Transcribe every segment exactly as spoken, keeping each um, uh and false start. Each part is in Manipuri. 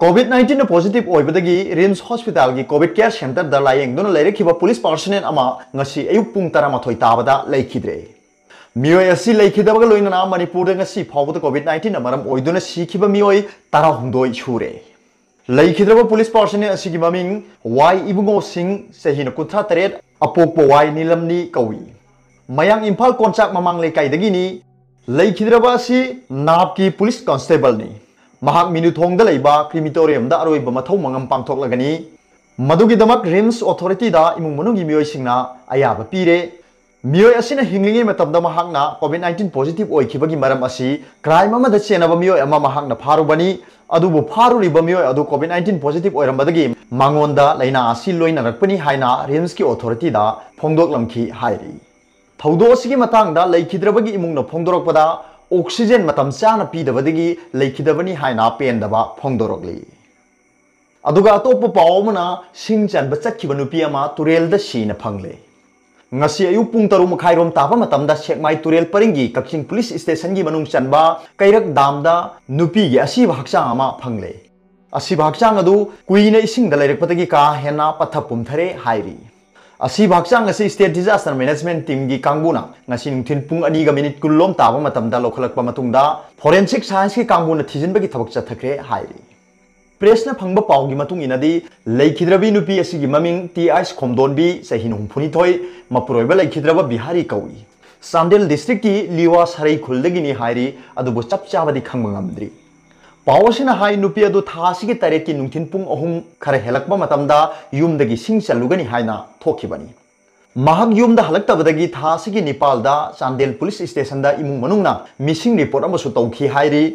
COVID nineteen positive ꯑꯣꯏꯕꯗꯒꯤ RIMS hospitalꯒꯤ COVID care centreꯗ ꯂꯥꯌꯦꯡꯗꯨꯅ ꯂꯩꯔꯛꯈꯤꯕ police personnel ꯑꯃ ꯉꯁꯤ ꯑꯌꯨꯛ ꯄꯨꯡ ꯇꯔꯥꯃꯥꯊꯣꯏ ꯇꯥꯕꯗ ꯂꯩꯈꯤꯗ꯭ꯔꯦ꯫ ꯃꯤꯑꯣꯏ ꯑꯁꯤ ꯂꯩꯈꯤꯗꯕꯒ ꯂꯣꯏꯅꯅ ꯃꯅꯤꯄꯨꯔꯗ ꯉꯁꯤ ꯐꯥꯎꯕꯗ COVID nineteenꯅ ꯃꯔꯝ ꯑꯣꯏꯗꯨꯅ ꯁꯤꯈꯤꯕ ꯃꯤꯑꯣꯏ ꯇꯔꯥꯍꯨꯝꯗꯣꯏ ꯁꯨꯔꯦ꯫ ꯂꯩꯈꯤꯗ꯭ꯔꯕ police personnel ꯑꯁꯤꯒꯤ ꯃꯃꯤꯡ ꯋꯥꯏ ꯏꯕꯨꯡꯉꯣ ꯁꯤꯡ, ꯆꯍꯤꯅ ꯀꯨꯟꯊ꯭ꯔꯥ ꯇꯔꯦꯠ, ꯑꯄꯣꯛꯄ ꯋꯥꯏ ꯅꯤꯂꯝꯅꯤ ꯀꯧꯏ꯫ ꯃꯌꯥꯡ ꯏꯝꯐꯥꯜ ꯀꯣꯟꯆꯥꯛ ꯃꯃꯥꯡ ꯂꯩꯀꯥꯏꯗꯒꯤꯅꯤ꯫ ꯂꯩꯈꯤꯗ꯭ꯔꯕ ꯑꯁꯤ ꯅꯥꯞꯀꯤ police constableꯅꯤ꯫ ꯃꯍꯥꯛ ꯃꯤꯅꯨꯊꯣꯡꯗ ꯂꯩꯕ crematoriumꯗ ꯑꯔꯣꯏꯕ ꯃꯊꯧ ꯃꯉꯝ ꯄꯥꯡꯊꯣꯛꯂꯒꯅꯤ꯫ ꯃꯗꯨꯒꯤꯗꯃꯛ RIMS authorityꯗ ꯏꯃꯨꯡ ꯃꯅꯨꯡꯒꯤ ꯃꯤꯑꯣꯏꯁꯤꯡꯅ ꯑꯌꯥꯕ ꯄꯤꯔꯦ꯫ ꯃꯤꯑꯣꯏ ꯑꯁꯤꯅ ꯍꯤꯡꯂꯤꯉꯩ ꯃꯇꯝꯗ ꯃꯍꯥꯛꯅ COVID nineteen positive ꯑꯣꯏꯈꯤꯕꯒꯤ ꯃꯔꯝ ꯑꯁꯤ crime ꯑꯃꯗ ꯆꯦꯟꯅꯕ ꯃꯤꯑꯣꯏ ꯑꯃ ꯃꯍꯥꯛꯅ ꯐꯥꯔꯨꯕꯅꯤ꯫ ꯑꯗꯨꯕꯨ ꯐꯥꯔꯨꯔꯤꯕ ꯃꯤꯑꯣꯏ ꯑꯗꯨ COVID nineteen positive ꯑꯣꯏꯔꯝꯕꯗꯒꯤ ꯃꯉꯣꯟꯗ ꯂꯥꯏꯅꯥ ꯑꯁꯤ ꯂꯣꯏꯅꯔꯛꯄꯅꯤ ꯍꯥꯏꯅ RIMSꯀꯤ authorityꯗ ꯐꯣꯡꯗꯣꯛꯂꯝꯈꯤ ꯍꯥꯏꯔꯤ꯫ ꯊꯧꯗꯣꯛ ꯑꯁꯤꯒꯤ ꯃꯇꯥꯡꯗ ꯂꯩꯈꯤꯗ꯭ꯔꯕꯒꯤ ꯏꯃꯨꯡꯅ ꯐꯣꯡꯗꯣꯔꯛꯄꯗ, oxygen ꯃꯇꯝ ꯆꯥꯅ ꯄꯤꯗꯕꯗꯒꯤ ꯂꯩꯈꯤꯗꯕꯅꯤ ꯍꯥꯏꯅ ꯄꯦꯟꯗꯕ ꯐꯣꯡꯗꯣꯔꯛꯂꯤ꯫ ꯑꯗꯨꯒ ꯑꯇꯣꯞꯄ ꯄꯥꯎ ꯑꯃꯅ, ꯁꯤꯡ ꯆꯟꯕ ꯆꯠꯈꯤꯕ ꯅꯨꯄꯤ ꯑꯃ ꯇꯨꯔꯦꯜꯗ ꯁꯤꯅ ꯐꯪꯂꯦ꯫ ꯉꯁꯤ ꯑꯌꯨꯛ ꯄꯨꯡ ꯇꯔꯨꯛ ꯃꯈꯥꯏꯔꯣꯝ ꯇꯥꯕ ꯃꯇꯝꯗ ꯁꯦꯛꯃꯥꯏ ꯇꯨꯔꯦꯜ ꯄꯔꯤꯡꯒꯤ ꯀꯛꯆꯤꯡ police stationꯒꯤ ꯃꯅꯨꯡ ꯆꯟꯕ ꯀꯩꯔꯛ damꯗ ꯅꯨꯄꯤꯒꯤ ꯑꯁꯤꯕ ꯍꯛꯆꯥꯡ ꯑꯃ ꯐꯪꯂꯦ꯫ ꯑꯁꯤꯕ ꯍꯛꯆꯥꯡ ꯑꯗꯨ ꯀꯨꯏꯅ ꯏꯁꯤꯡꯗ ꯂꯩꯔꯛꯄꯗꯒꯤ ꯀꯥ ꯍꯦꯟꯅ ꯄꯠꯊ ꯄꯨꯝꯊꯔꯦ ꯍꯥꯏꯔꯤ꯫ ꯑꯁꯤꯕ ꯍꯛꯆꯥꯡ ꯑꯁꯤ State Disaster Management Teamꯒꯤ ꯀꯥꯡꯕꯨꯅ ꯉꯁꯤ ꯅꯨꯡꯊꯤꯜ ꯄꯨꯡ ꯑꯅꯤꯒ minute ꯀꯨꯟ ꯂꯣꯝ ꯇꯥꯕ ꯃꯇꯝꯗ ꯂꯧꯈꯠꯂꯛꯄ ꯃꯇꯨꯡꯗ Forensic Scienceꯀꯤ ꯀꯥꯡꯕꯨꯅ ꯊꯤꯖꯤꯟꯕꯒꯤ ꯊꯕꯛ ꯆꯠꯊꯈ꯭ꯔꯦ ꯍꯥꯏꯔꯤ꯫ Pressꯅ ꯐꯪꯕ ꯄꯥꯎꯒꯤ ꯃꯇꯨꯡ ꯏꯟꯅꯗꯤ, ꯂꯩꯈꯤꯗ꯭ꯔꯕꯤ ꯅꯨꯄꯤ ꯑꯁꯤꯒꯤ ꯃꯃꯤꯡ ꯇꯤ ꯑꯥꯏꯁ ꯈꯣꯝꯗꯣꯟꯕꯤ, ꯆꯍꯤ ꯍꯨꯝꯐꯨꯅꯤꯊꯣꯏ, ꯃꯄꯨꯔꯣꯏꯕ ꯂꯩꯈꯤꯗ꯭ꯔꯕ ꯕꯤꯍꯥꯔꯤ ꯀꯧꯏ꯫ ꯆꯥꯟꯗꯦꯜ districtꯀꯤ ꯂꯤꯋꯥ ꯁꯔꯩ ꯈꯨꯜꯗꯒꯤꯅꯤ ꯍꯥꯏꯔꯤ, ꯑꯗꯨꯕꯨ ꯆꯞ ꯆꯥꯕꯗꯤ ꯈꯪꯕ ꯉꯝꯗ꯭ꯔꯤ꯫ ꯄꯥꯎ ꯑꯁꯤꯅ ꯍꯥꯏ, ꯅꯨꯄꯤ ꯑꯗꯨ ꯊꯥ ꯑꯁꯤꯒꯤ ꯇꯔꯦꯠꯀꯤ ꯅꯨꯡꯊꯤꯜ ꯄꯨꯡ ꯑꯍꯨꯝ ꯈꯔ ꯍꯦꯜꯂꯛꯄ ꯃꯇꯝꯗ ꯌꯨꯝꯗꯒꯤ ꯁꯤꯡ ꯆꯜꯂꯨꯒꯅꯤ ꯍꯥꯏꯅ ꯊꯣꯛꯈꯤꯕꯅꯤ꯫ ꯃꯍꯥꯛ ꯌꯨꯝꯗ ꯍꯜꯂꯛꯇꯕꯗꯒꯤ ꯊꯥ ꯑꯁꯤꯒꯤ ꯅꯤꯄꯥꯜꯗ ꯆꯥꯟꯗꯦꯜ police stationꯗ ꯏꯃꯨꯡ ꯃꯅꯨꯡꯅ missing report ꯑꯃꯁꯨ ꯇꯧꯈꯤ ꯍꯥꯏꯔꯤ꯫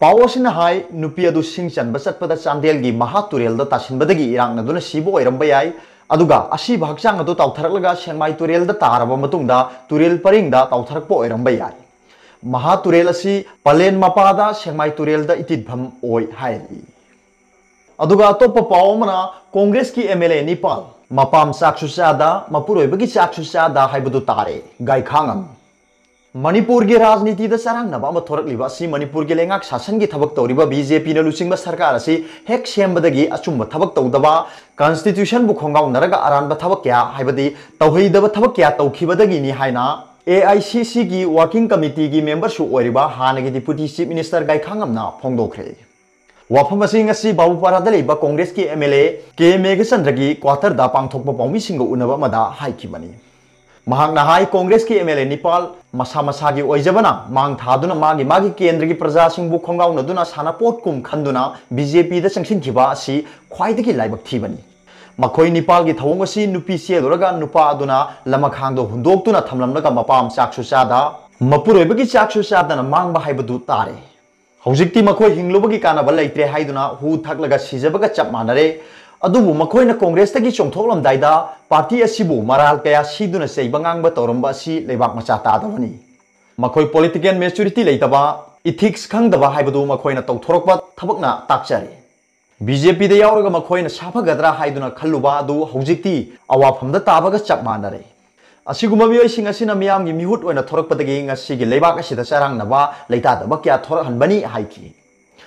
ꯄꯥꯎ ꯑꯁꯤꯅ ꯍꯥꯏ, ꯅꯨꯄꯤ ꯑꯗꯨ ꯁꯤꯡ ꯆꯟꯕ ꯆꯠꯄꯗ ꯆꯥꯟꯗꯦꯜꯒꯤ ꯃꯍꯥ ꯇꯨꯔꯦꯜꯗ ꯇꯥꯁꯤꯟꯕꯗꯒꯤ ꯏꯔꯥꯛꯅꯗꯨꯅ ꯁꯤꯕ ꯑꯣꯏꯔꯝꯕ ꯌꯥꯏ꯫ ꯑꯗꯨꯒ ꯑꯁꯤꯕ ꯍꯛꯆꯥꯡ ꯑꯗꯨ ꯇꯥꯎꯊꯔꯛꯂꯒ ꯁꯦꯛꯃꯥꯏ ꯇꯨꯔꯦꯜꯗ ꯇꯥꯔꯕ ꯃꯇꯨꯡꯗ ꯇꯨꯔꯦꯜ ꯄꯔꯤꯡꯗ ꯇꯥꯎꯊꯔꯛꯄ ꯑꯣꯏꯔꯝꯕ ꯌꯥꯏ꯫ ꯃꯍꯥ ꯇꯨꯔꯦꯜ ꯑꯁꯤ ꯄꯂꯦꯟ ꯃꯄꯥꯗ ꯁꯦꯛꯃꯥꯏ ꯇꯨꯔꯦꯜꯗ ꯏꯇꯤꯠꯐꯝ ꯑꯣꯏ ꯍꯥꯏꯔꯤ꯫ ꯑꯗꯨꯒ ꯑꯇꯣꯞꯄ ꯄꯥꯎ ꯑꯃꯅ, ꯀꯣꯡꯒ꯭ꯔꯦꯁꯀꯤ MLA ꯅꯤꯄꯥꯜ, ꯃꯄꯥꯝ ꯆꯥꯛꯁꯨ ꯆꯥꯗ, ꯃꯄꯨꯔꯣꯏꯕꯒꯤ ꯆꯥꯛꯁꯨ ꯆꯥꯗ ꯍꯥꯏꯕꯗꯨ ꯇꯥꯔꯦ꯫ ꯒꯥꯏꯈꯥꯉꯝ꯫ ꯃꯅꯤꯄꯨꯔꯒꯤ ꯔꯥꯖꯅꯤꯇꯤꯗ ꯆꯔꯥꯡꯅꯕ ꯑꯃ ꯊꯣꯔꯛꯂꯤꯕ ꯑꯁꯤ ꯃꯅꯤꯄꯨꯔꯒꯤ ꯂꯩꯉꯥꯛ ꯁꯥꯁꯟꯒꯤ ꯊꯕꯛ ꯇꯧꯔꯤꯕ ꯕꯤ ꯖꯦ ꯄꯤꯅ ꯂꯨꯆꯤꯡꯕ ꯁꯔꯀꯥꯔ ꯑꯁꯤ ꯍꯦꯛ ꯁꯦꯝꯕꯗꯒꯤ ꯑꯆꯨꯝꯕ ꯊꯕꯛ ꯇꯧꯗꯕ, ꯀꯟꯁꯇꯤꯇ꯭ꯌꯨꯁꯟꯕꯨ ꯈꯣꯡꯒꯥꯎꯅꯔꯒ ꯑꯔꯥꯟꯕ ꯊꯕꯛ ꯀꯌꯥ, ꯍꯥꯏꯕꯗꯤ ꯇꯧꯍꯩꯗꯕ ꯊꯕꯛ ꯀꯌꯥ ꯇꯧꯈꯤꯕꯗꯒꯤꯅꯤ ꯍꯥꯏꯅ ꯑꯦ ꯑꯥꯏ ꯁꯤ ꯁꯤꯒꯤ ꯋꯥꯔꯀꯤꯡ ꯀꯃꯤꯇꯤꯒꯤ ꯃꯦꯝꯕꯔꯁꯨ ꯑꯣꯏꯔꯤꯕ ꯍꯥꯟꯅꯒꯤ ꯗꯤꯄꯨꯇꯤ ꯆꯤꯐ ꯃꯤꯅꯤꯁꯇꯔ ꯒꯥꯏꯈꯥꯉꯝꯅ ꯐꯣꯡꯗꯣꯛꯈ꯭ꯔꯦ꯫ ꯋꯥꯐꯝ ꯑꯁꯤ ꯉꯁꯤ ꯕꯥꯕꯨꯄꯥꯔꯥꯗ ꯂꯩꯕ ꯀꯣꯡꯒ꯭ꯔꯦꯁꯀꯤ ꯑꯦꯝ ꯑꯦꯜ ꯑꯦ ꯀꯦ ꯃꯦꯘꯆꯟꯗ꯭ꯔꯒꯤ ꯀ꯭ꯋꯥꯇꯔꯗ ꯄꯥꯡꯊꯣꯛꯄ ꯄꯥꯎꯃꯤꯁꯤꯡꯒ ꯎꯅꯕ ꯑꯃꯗ ꯍꯥꯏꯈꯤꯕꯅꯤ꯫ ꯃꯍꯥꯛꯅ ꯍꯥꯏ, ꯀꯣꯡꯒ꯭ꯔꯦꯁꯀꯤ ꯑꯦꯝ ꯑꯦꯜ ꯑꯦ ꯅꯤꯄꯥꯜ ꯃꯁꯥ ꯃꯁꯥꯒꯤ ꯑꯣꯏꯖꯕꯅ ꯃꯥꯡ ꯊꯥꯗꯨꯅ ꯃꯥꯒꯤ ꯃꯥꯒꯤ ꯀꯦꯟꯗ꯭ꯔꯒꯤ ꯄ꯭ꯔꯖꯥꯁꯤꯡꯕꯨ ꯈꯣꯡꯒꯥꯎꯅꯗꯨꯅ ꯁꯥꯟꯅꯄꯣꯠꯀꯨꯝ ꯈꯟꯗꯨꯅ ꯕꯤ ꯖꯦ ꯄꯤꯗ ꯆꯪꯁꯤꯟꯈꯤꯕ ꯑꯁꯤ ꯈ꯭ꯋꯥꯏꯗꯒꯤ ꯂꯥꯏꯕꯛ ꯊꯤꯕꯅꯤ꯫ ꯃꯈꯣꯏ ꯅꯤꯄꯥꯜꯒꯤ ꯊꯧꯑꯣꯡ ꯑꯁꯤ ꯅꯨꯄꯤ ꯆꯦꯜꯂꯨꯔꯒ ꯅꯨꯄꯥ ꯑꯗꯨꯅ ꯂꯃꯈꯥꯡꯗ ꯍꯨꯟꯗꯣꯛꯇꯨꯅ ꯊꯝꯂꯝꯂꯒ ꯃꯄꯥꯝ ꯆꯥꯛꯁꯨ ꯆꯥꯗ, ꯃꯄꯨꯔꯣꯏꯕꯒꯤ ꯆꯥꯛꯁꯨ ꯆꯥꯗꯅ ꯃꯥꯡꯕ ꯍꯥꯏꯕꯗꯨ ꯇꯥꯔꯦ꯫ ꯍꯧꯖꯤꯛꯇꯤ ꯃꯈꯣꯏ ꯍꯤꯡꯂꯨꯕꯒꯤ ꯀꯥꯟꯅꯕ ꯂꯩꯇ꯭ꯔꯦ ꯍꯥꯏꯗꯨꯅ ꯍꯨ ꯊꯛꯂꯒ ꯁꯤꯖꯕꯒ ꯆꯞ ꯃꯥꯟꯅꯔꯦ꯫ ꯑꯗꯨꯕꯨ ꯃꯈꯣꯏꯅ ꯀꯣꯡꯒ꯭ꯔꯦꯁꯇꯒꯤ ꯆꯣꯡꯊꯣꯛꯂꯝꯗꯥꯏꯗ ꯄꯥꯔꯇꯤ ꯑꯁꯤꯕꯨ ꯃꯔꯥꯜ ꯀꯌꯥ ꯁꯤꯗꯨꯅ ꯆꯩꯕ ꯉꯥꯡꯕ ꯇꯧꯔꯝꯕ ꯑꯁꯤ ꯂꯩꯕꯥꯛ ꯃꯆꯥ ꯇꯥꯗꯕꯅꯤ꯫ ꯃꯈꯣꯏ ꯄꯣꯂꯤꯇꯤꯀꯦꯜ ꯃꯦꯆꯨꯔꯤꯇꯤ ꯂꯩꯇꯕ, ꯏꯊꯤꯛꯁ ꯈꯪꯗꯕ ꯍꯥꯏꯕꯗꯨ ꯃꯈꯣꯏꯅ ꯇꯧꯊꯣꯔꯛꯄ ꯊꯕꯛꯅ ꯇꯥꯛꯆꯔꯤ꯫ ꯕꯤ ꯖꯦ ꯄꯤꯗ ꯌꯥꯎꯔꯒ ꯃꯈꯣꯏꯅ ꯁꯥꯐꯒꯗ꯭ꯔꯥ ꯍꯥꯏꯗꯨꯅ ꯈꯜꯂꯨꯕ ꯑꯗꯨ ꯍꯧꯖꯤꯛꯇꯤ ꯑꯋꯥꯐꯝꯗ ꯇꯥꯕꯒ ꯆꯞ ꯃꯥꯟꯅꯔꯦ꯫ ꯑꯁꯤꯒꯨꯝꯕ ꯃꯤꯑꯣꯏꯁꯤꯡ ꯑꯁꯤꯅ ꯃꯤꯌꯥꯝꯒꯤ ꯃꯤꯍꯨꯠ ꯑꯣꯏꯅ ꯊꯣꯔꯛꯄꯗꯒꯤ ꯉꯁꯤꯒꯤ ꯂꯩꯕꯥꯛ ꯑꯁꯤꯗ ꯆꯔꯥꯡꯅꯕ, ꯂꯩꯇꯥꯗꯕ ꯀꯌꯥ ꯊꯣꯔꯛꯍꯟꯕꯅꯤ ꯍꯥꯏꯈꯤ꯫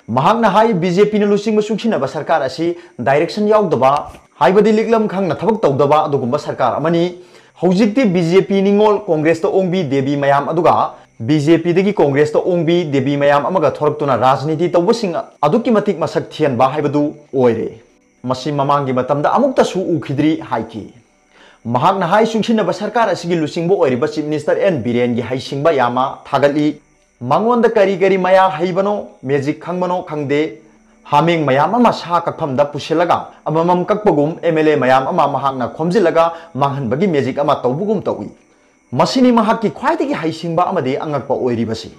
ꯃꯍꯥꯛꯅ ꯍꯥꯏ, ꯕꯤ ꯖꯦ ꯄꯤꯅ ꯂꯨꯆꯤꯡꯕ ꯆꯨꯡꯁꯤꯟꯅꯕ ꯁꯔꯀꯥꯔ ꯑꯁꯤ ꯗꯥꯏꯔꯦꯛꯁꯟ ꯌꯥꯎꯗꯕ, ꯍꯥꯏꯕꯗꯤ ꯂꯤꯛꯂꯝ ꯈꯪꯅ ꯊꯕꯛ ꯇꯧꯗꯕ ꯑꯗꯨꯒꯨꯝꯕ ꯁꯔꯀꯥꯔ ꯑꯃꯅꯤ꯫ ꯍꯧꯖꯤꯛꯇꯤ ꯕꯤ ꯖꯦ ꯄꯤ ꯅꯤꯡꯉꯣꯜ ꯀꯣꯡꯒ꯭ꯔꯦꯁꯇ ꯑꯣꯡꯕꯤ ꯗꯦꯕꯤ ꯃꯌꯥꯝ ꯑꯗꯨꯒ ꯕꯤ ꯖꯦ ꯄꯤꯗꯒꯤ ꯀꯣꯡꯒ꯭ꯔꯦꯁꯇ ꯑꯣꯡꯕꯤ ꯗꯦꯕꯤ ꯃꯌꯥꯝ ꯑꯃꯒ ꯊꯣꯔꯛꯇꯨꯅ ꯔꯥꯖꯅꯤꯇꯤ ꯇꯧꯕꯁꯤꯡ ꯑꯗꯨꯛꯀꯤ ꯃꯇꯤꯛ ꯃꯁꯛ ꯊꯤꯍꯟꯕ ꯍꯥꯏꯕꯗꯨ ꯑꯣꯏꯔꯦ꯫ ꯃꯁꯤ ꯃꯃꯥꯡꯒꯤ ꯃꯇꯝꯗ ꯑꯃꯨꯛꯇꯁꯨ ꯎꯈꯤꯗ꯭ꯔꯤ ꯍꯥꯏꯈꯤ꯫ ꯃꯍꯥꯛꯅ ꯍꯥꯏ, ꯆꯨꯡꯁꯤꯟꯅꯕ ꯁꯔꯀꯥꯔ ꯑꯁꯤꯒꯤ ꯂꯨꯆꯤꯡꯕ ꯑꯣꯏꯔꯤꯕ ꯆꯤꯐ ꯃꯤꯅꯤꯁꯇꯔ ꯑꯦꯟ ꯕꯤꯔꯦꯟꯒꯤ ꯍꯩꯁꯤꯡꯕ ꯌꯥꯝꯅ ꯊꯥꯒꯠꯂꯤ꯫ ꯃꯉꯣꯟꯗ ꯀꯔꯤ ꯀꯔꯤ ꯃꯌꯥ ꯍꯩꯕꯅꯣ, ꯃꯦꯖꯤꯛ ꯈꯪꯕꯅꯣ ꯈꯪꯗꯦ, ꯍꯥꯃꯦꯡ ꯃꯌꯥꯝ ꯑꯃ ꯁꯥ ꯀꯛꯐꯝꯗ ꯄꯨꯁꯤꯜꯂꯒ ꯑꯃꯃꯝ ꯀꯛꯄꯒꯨꯝ ꯑꯦꯝ ꯑꯦꯜ ꯑꯦ ꯃꯌꯥꯝ ꯑꯃ ꯃꯍꯥꯛꯅ ꯈꯣꯝꯖꯤꯜꯂꯒ ꯃꯥꯡꯍꯟꯕꯒꯤ ꯃꯦꯖꯤꯛ ꯑꯃ ꯇꯧꯕꯒꯨꯝ ꯇꯧꯏ꯫ ꯃꯁꯤꯅꯤ ꯃꯍꯥꯛꯀꯤ ꯈ꯭ꯋꯥꯏꯗꯒꯤ ꯍꯩꯁꯤꯡꯕ ꯑꯃꯗꯤ ꯑꯉꯛꯄ ꯑꯣꯏꯔꯤꯕꯁꯤ꯫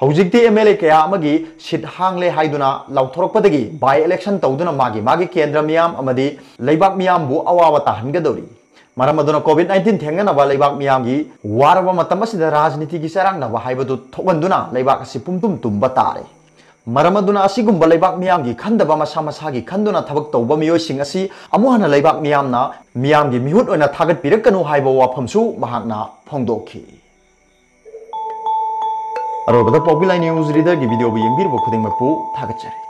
ꯍꯧꯖꯤꯛꯇꯤ ꯑꯦꯝ ꯑꯦꯜ ꯑꯦ ꯀꯌꯥ ꯑꯃꯒꯤ ꯁꯤꯠ ꯍꯥꯡꯂꯦ ꯍꯥꯏꯗꯨꯅ ꯂꯥꯎꯊꯣꯔꯛꯄꯗꯒꯤ ꯕꯥꯏ ꯏꯂꯦꯛꯁꯟ ꯇꯧꯗꯨꯅ ꯃꯥꯒꯤ ꯃꯥꯒꯤ ꯀꯦꯟꯗ꯭ꯔ ꯃꯤꯌꯥꯝ ꯑꯃꯗꯤ ꯂꯩꯕꯥꯛ ꯃꯤꯌꯥꯝꯕꯨ ꯑꯋꯥꯕ ꯇꯥꯍꯟꯒꯗꯧꯔꯤ꯫ ꯃꯔꯝ ꯑꯗꯨꯅ ꯀꯣꯚꯤꯗ ꯅꯥꯏꯟꯇꯤꯟ ꯊꯦꯡꯅꯅꯕ ꯂꯩꯕꯥꯛ ꯃꯤꯌꯥꯝꯒꯤ ꯋꯥꯔꯕ ꯃꯇꯝ ꯑꯁꯤꯗ ꯔꯥꯖꯅꯤꯇꯤꯒꯤ ꯆꯔꯥꯡꯅꯕ ꯍꯥꯏꯕꯗꯨ ꯊꯣꯛꯍꯟꯗꯨꯅ ꯂꯩꯕꯥꯛ ꯑꯁꯤ ꯄꯨꯝꯇꯨꯝ ꯇꯨꯝꯕ ꯇꯥꯔꯦ꯫ ꯃꯔꯝ ꯑꯗꯨꯅ ꯑꯁꯤꯒꯨꯝꯕ ꯂꯩꯕꯥꯛ ꯃꯤꯌꯥꯝꯒꯤ ꯈꯟꯗꯕ, ꯃꯁꯥ ꯃꯁꯥꯒꯤ ꯈꯟꯗꯨꯅ ꯊꯕꯛ ꯇꯧꯕ ꯃꯤꯑꯣꯏꯁꯤꯡ ꯑꯁꯤ ꯑꯃꯨꯛ ꯍꯟꯅ ꯂꯩꯕꯥꯛ ꯃꯤꯌꯥꯝꯅ ꯃꯤꯌꯥꯝꯒꯤ ꯃꯤꯍꯨꯠ ꯑꯣꯏꯅ ꯊꯥꯒꯠꯄꯤꯔꯛꯀꯅꯨ ꯍꯥꯏꯕ ꯋꯥꯐꯝꯁꯨ ꯃꯍꯥꯛꯅ ꯐꯣꯡꯗꯣꯛꯈꯤ꯫ ꯑꯔꯣꯏꯕꯗ ꯄꯥꯎꯕꯤ ꯂꯥꯏ ꯅ꯭ꯌꯨꯁ ꯔꯤꯗꯔꯒꯤ ꯚꯤꯗꯤꯑꯣꯕꯨ ꯌꯦꯡꯕꯤꯔꯤꯕ ꯈꯨꯗꯤꯡꯃꯛꯄꯨ ꯊꯥꯒꯠꯆꯔꯤ꯫